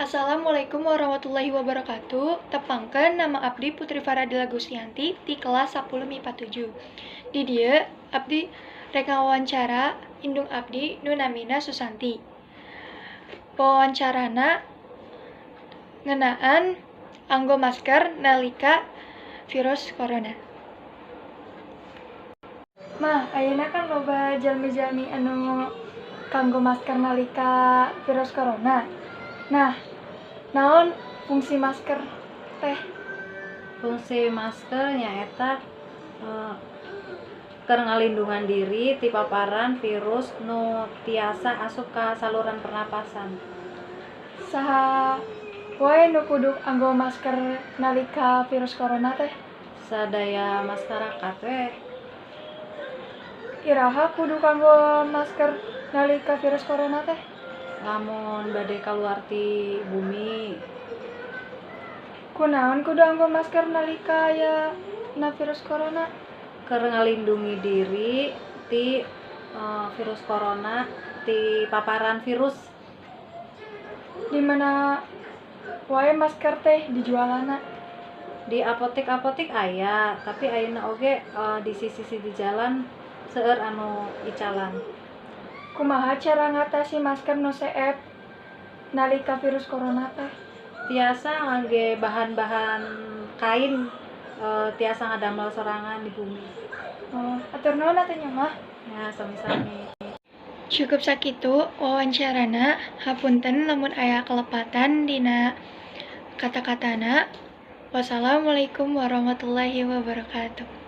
Assalamualaikum warahmatullahi wabarakatuh. Tepangkeun, nama abdi Putri Faradila Gustianti ti kelas 10 MIPA 7. Di dieu abdi rek ngawawancara indung abdi nu namina Susanti. Wawancarana ngeunaan anggo masker nalika virus corona. Mah, ayeuna kan loba jalmi-jalmi anu kanggo masker nalika virus corona. Nah, naon fungsi masker teh? Fungsi masker nyaeta keur ngalindungan diri ti paparan virus nu tiasa asup ka saluran pernapasan. Saha wae nu kudu anggo masker nalika virus corona teh? Sadaya masyarakat we. Iraha kudu kanggo masker nalika virus corona teh? Lamun bade kaluar ti bumi. Kunaon kudu anggo masker nalika aya na virus corona? Keur ngalindungi diri ti virus corona, ti paparan virus. Di mana wae masker teh dijualanna? Di apotek-apotek aya, tapi ayeuna oge di sisi-sisi jalan seueur anu icalan. Kumaha cara ngatasi masker nu seep nalika virus corona teh? Tiasa ngangge bahan-bahan kain, tiasa ngadamel sorangan di bumi. Oh, hatur nuhun atuh nya, Mah. Ya, sami-sami. Cukup sakitu wawancarana, hapunten lamun aya kalepatan dina kata-katana. Wassalamualaikum warahmatullahi wabarakatuh.